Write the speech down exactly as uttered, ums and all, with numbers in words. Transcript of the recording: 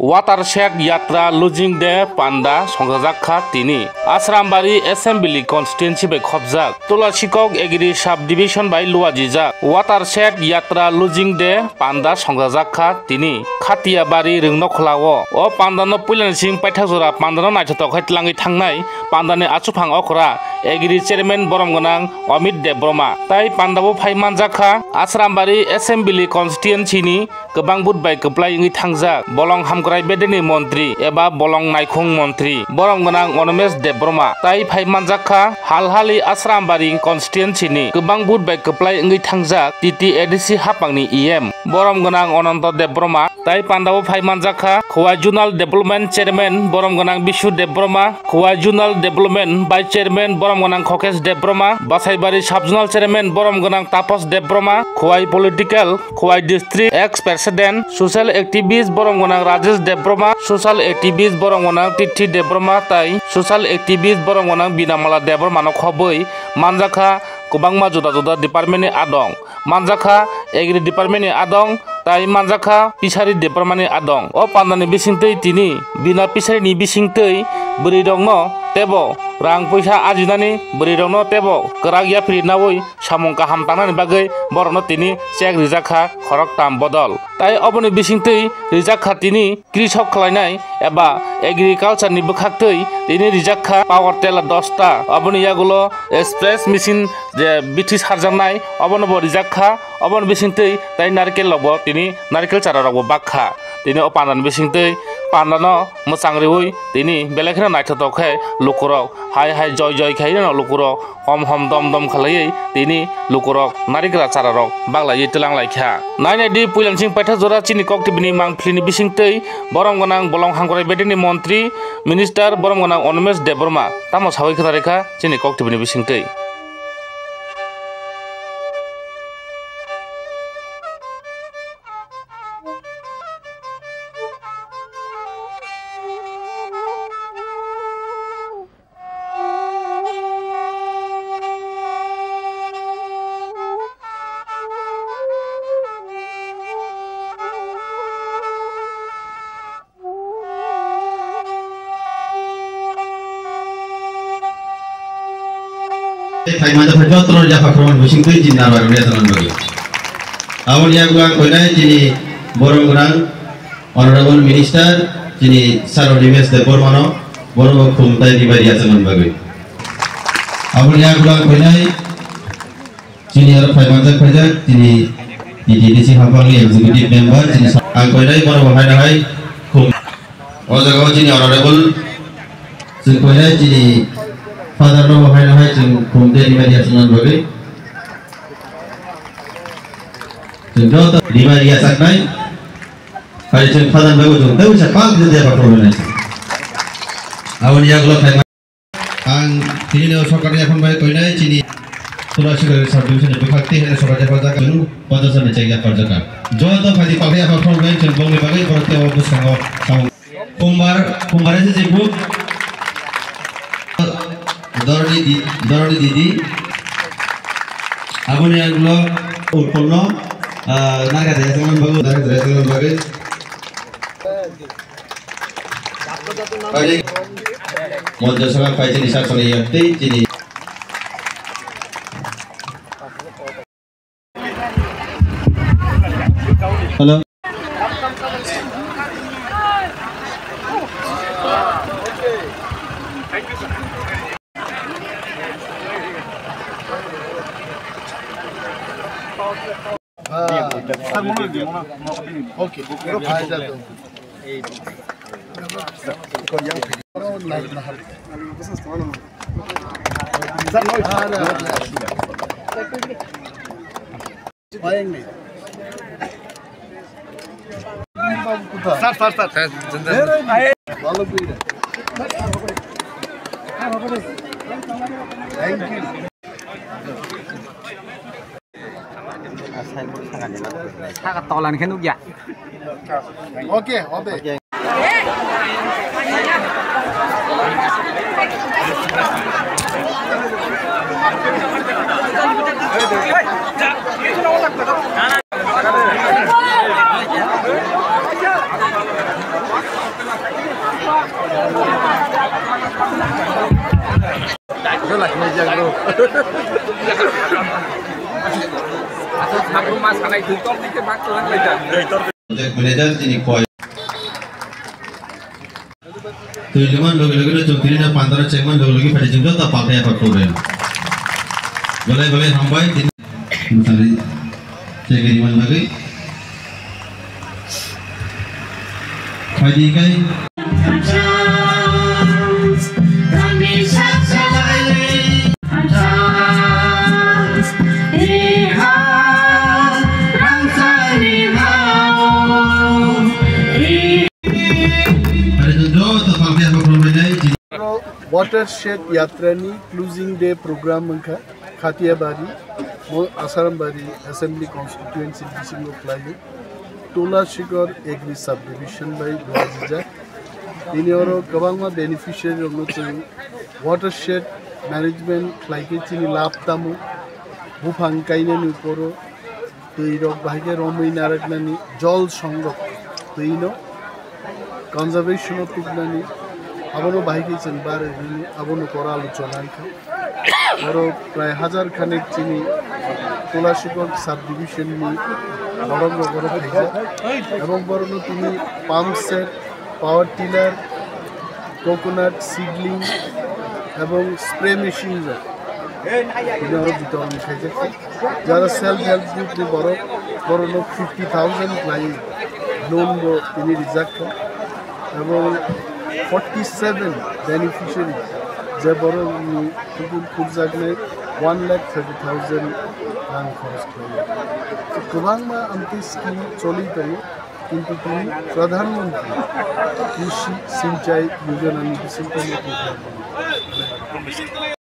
Watershed Yatra Losing Day panda songchajak kha tini. Asrambari Assembly Constituency bai khopjak Tulasikok Agri Sub Division bai luajijak Watershed Yatra Losing Day panda songchajak kha tini. Khatiabari Rwngnokhlao o pandano puilani sing paithak jora pandano naithotok khai tlangwi thangnai pandani achuphang okra Agri Chairman borom gwnang Amit Debbarma tai pandao phai manjak kha Asrambari Assembly Constituency ni kwbang vote bai kwplai wngwi thangjak bolong hamkrai bedeni montri eba bolong naikhung montri borom gwnang Animesh Debbarma tai phai manjak kha Halhali Asrambari constituency ni kwbang vote bai kwplai wngwi thangjak T T A D C haphangni E M borom gwnang Ananta Debbarma tai pandao phai manjak kha Khowai Zonal Development Chairman borom gwnang Bishu Debbarma, Khowai Zonal Development Vice Chairman borom gwnang Khokesh Debbarma, Basaibari Sub Zonal Chairman borom gwnang Tapas Debbarma, Khowai Political, Khowai District Ex President, Social Activist borom gwnang Rajesh Debbarma, Social Activist borom gwnang Tithi Debbarma tai Social Activist borom gwnang Binamala Debbarma no khobwi manjakha kwbangma juda juda department ni adong. Manjakha Agri Department ni adong tai manjakha Fishery Department ni adong. O pandani bisingtwi tini bina fishery ni bisingtwi bwrwi rokno tebo rang puisa ajinani bwrwi rokno tebo kwrak yapri nawi samung kaham tangnani bagwi borokno tini check rijak kha khoroktam bodol. Tai oboni bisingtwi rijak kha tini krisok khlainai eba agriculture ni bwkhaktwi tini rijak kha power tiller dosta. Oboni yagulo express machine je bithi sarjaknai obono bo rijak kha, oboni bisingtwi tai narikel rokbo tini narikel chara rokbo bak kha. Tini o pandani bisingtwi pandano mwchang riwi tini belai kheno naithotok khe lukurok hai hai joi joi khaino lukurok hom hom dom dom khalaiwi tini lukurok narikra chararok baklaiwi twlang lai kha. Nai nai di puilansing paitha jora chini kok tibini mangphlini bisingtwi borom gwnang bolong hangkrai bedini montri minister borom gwnang Animesh Debbarma tamo sawi khna rikha chini kok tibini bisingtwi. Tei phaimani jotono yapha khoroknwi bisingtwi jindar bai rwya tongmani bagwi. Aboni yagulo ang koinai chini borom gwnang Honorable Minister chini Sir Animesh Debbarmano borokno khum tei ribai riyachakmani bagwi. Aboni yagulo ang koinai chini aro phaimanjak phaijak chini T T D C haphangni executive member chini sa-, ang koinai borokno haino hai khum. O jaga o chini honorable chwng koinai chini father no bo haino hai chwng khum tei ribai riyachakmani bagwi. Chwng joto ribai riyachaknai. Hai chwng father bai bo chwng tei usa pal de de ba problem nai. Aboni yagulo khai ang tini no sorkar ni yaphang bai koinai chini Tulasikok sub division ni bwkhak tei hai sorkar ni yaphang jaga chwng pachash ni check yaphang jaga. Joto phaidi palthai yaphang phang bai chwng bongni bagwi borok tei o bwskango tamo. Kumbar, Kumbar S S C group. Dorni di, Dorni didi. Aboni yagulo Utpolno, ah, narga daya sangman bagu, narga daya sangman bagu. Pari, monjo sangman pai chini sak sani yakti chini. Hello. Okay. Sir, sir, sir. Thank you. Saka tolan khe nukya. Okay, okay. Lakhimai jak bro. Asa sabu ma sanai tu tong dike bak tulang lai ta. Project manager tini koi. Twi liman logi logi no chwng tini na pandra chengman logi logi phai chwng joto paltai apat kurbe. Belai belai hambai tini. Mutari chegri man logi. Phai di kai. Watershed Yatra ni closing day program wngkha Khatiabari, Mo-, Asarambari Assembly Constituency bisingo khlaio. Tula Shikor Agri Subdivision bai luajijak. Tini oro kwbangma beneficiary rokno chwng watershed management khlaikhe chini lab tamo, buphang kainani uporo twi rok bahai khe romwi naraknani jol songrok twi no conservation o tubnani abono bahai khe chwng barwi nini abono kora aluchona wngkha. Oro prai hajar khanik chini Tulashikot subdivision ni borok rok oro phaijak, ebong borokno tini pump set, power tiller, coconut seedling ebong spray machine rok tini oro bitoron khaijak. Jara self help group ni borok, borokno fifty thousand khlai loan bo tini rijak kha. Ebong forty seven beneficiary je borokni kubun khurjaknai one lakh thirty thousand rang khorch khlaio. Kwbangma amtwi scheme choli tongo, kintu tini Pradhan Mantri Krishi Sinchai Yojana ni bisingtwi